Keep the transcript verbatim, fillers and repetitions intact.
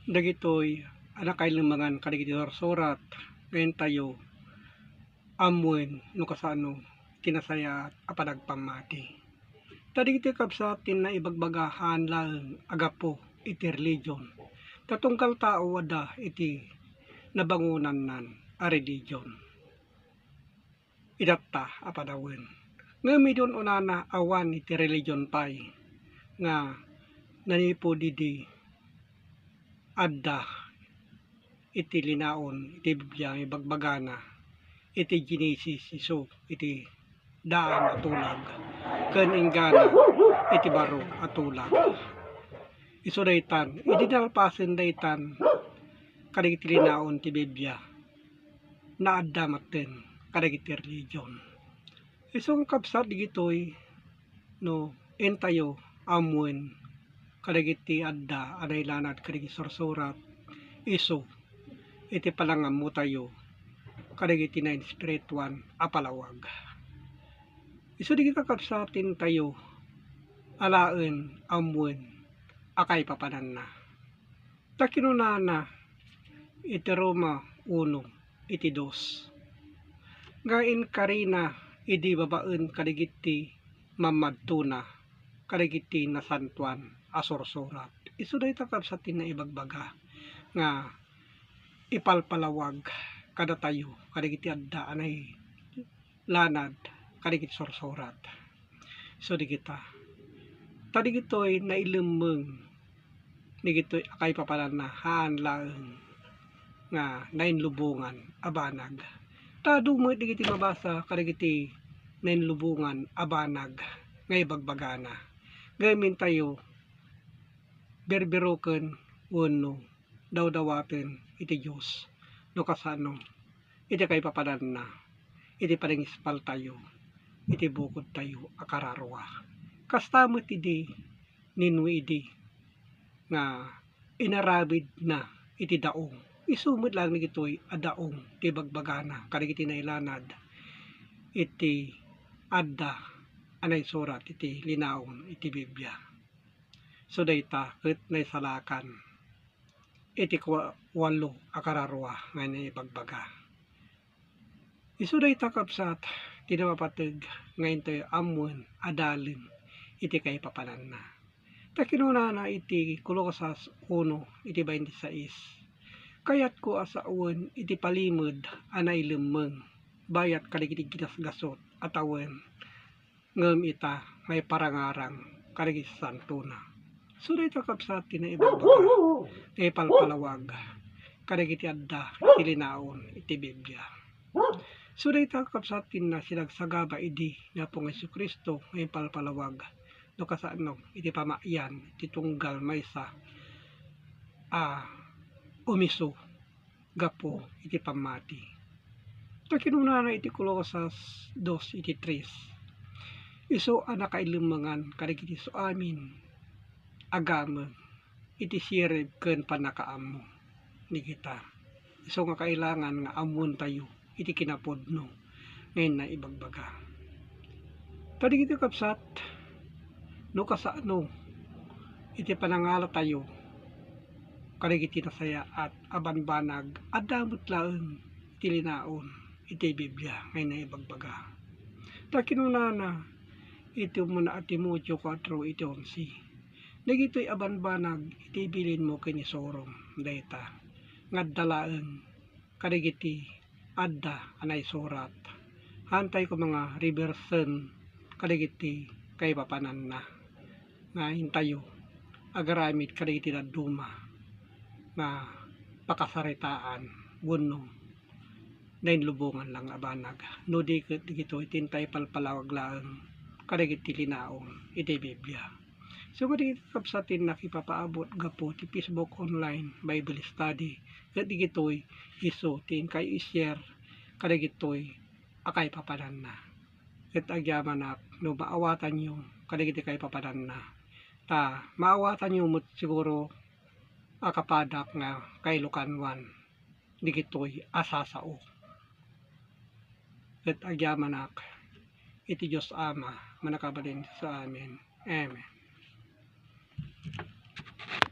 Dagitoy a nakailemmengan kadagiti sursurat nga intayo ammoen no kasano ti nasayaat a panagpammati. Ta dagitoy kabsat ti naibagbaga haan laeng a gapu iti religion. Ta tunggal tao adda iti nabangonannan a religion. Idatta a panawen. Ngem idi un-unana awan iti religion pay nga nanipud idi adda iti linaon iti Biblia nga ibagbagana iti Genesis isu iti daan a tulag ken inggana iti baro a tulag. Isu daytan, idi nalpasen daytan kadagiti linaon ti Biblia, naadda maten kadagiti religion. Isu nga kabsat digitoy, no intayo ammoen kadagiti adda a nailanad kadagiti sursurat, isu iti panangammotayo kadagiti nainspirituan a palawag. Isu dagiti kakabsat ti intayo alaen ammoen a kaipapananna. Ta kinunana iti Roma uno iti dos nga inkarina idi babaen kadagiti mammadtona kadagiti nasantoan a sursurat. Isu dayta kabsat ti naibagbaga nga ipalpalawag kadatayo kadagiti adda a nailanad kadagiti sursurat. So, dagita. Ta dagitoy nailemmeng dagitoy a kaipapananna haan laeng nga nainlubongan a banag. Ta adu met dagiti mabasa kadagiti nainlubongan a banag nga ibagbagana. Ngem intayo birbiroken wenno dawdawaten iti Dios no kasano iti kaipapananna iti panangispaltayo iti bukodtayo a kararua. Kasta met idi ni Noe idi nga inaramidna iti daong. Isu met laeng dagitoy a daong ti ibagbagana kadagiti nailanad iti adda a naisurat iti linaon iti Biblia. So, dayta ket naisalakan iti kua-, walo a kararua nga naibagbaga. Isu dayta, kabsat, ti napapateg nga intayo ammoen a dalem iti kaipapananna. Ta kinunana iti Colosas uno iti twenty-six, "Kayatko a sawen iti palimed a nailemmeng, bayat kadagiti ginasgasut a tawen, ngem ita, maiparangarang kadagiti santona." So, dayta, kabsat, ti naibagbaga, naipalpalawag kadagiti adda iti linaon iti Biblia. So, dayta, kabsat, ti nasinagsagaba idi ni Apo nga Jesu-Cristo nga impalpalawag no kasano iti pamayan ti tunggal maysa a umiso gapu iti pammati. Ta kinunana iti Colosas dos iti tres, "Isu a nakailemmengan kadagiti suamin a gameng iti sirib ken pannakaammo ni kita." Isu nga kailangan nga ammoentayo iti kinapudno nga inna ibagbaga. Ta dagiti, kabsat, no kasano iti panangalatayo kadagiti nasayaat a banbanag, adda met laeng iti linaon iti Biblia nga inna ibagbaga. Ta kinunana iti umuna a Timoteo kuatro iti onse, "Dagitoy a banbanag iti ibilinmo ken isurom dayta nga adda laeng kadagiti adda a naisurat." Haantayo koma nga reversen kadagiti kaipapananna nga intayo agaramid kadagiti dadduma nga pakasaritaan wenno nainlubongan lang a banag. No di ket dagitoy ti intayo palpalawag laeng kadagiti linaon iti Biblia. So, kadagiti kabsat ti nakipapaabot gapu ti Facebook online Bible study, ket dagitoy isu ti inkayo i-share kadagitoy a kaipapananna. Ket agyamanak no maawatanyo kadagiti kaipapananna, ta maawatanyo met siguro a kapadak nga kailukanwan dagitoy a sasao. Ket agyamanak iti Dios Ama, Mannakabalin sa amin. Amen.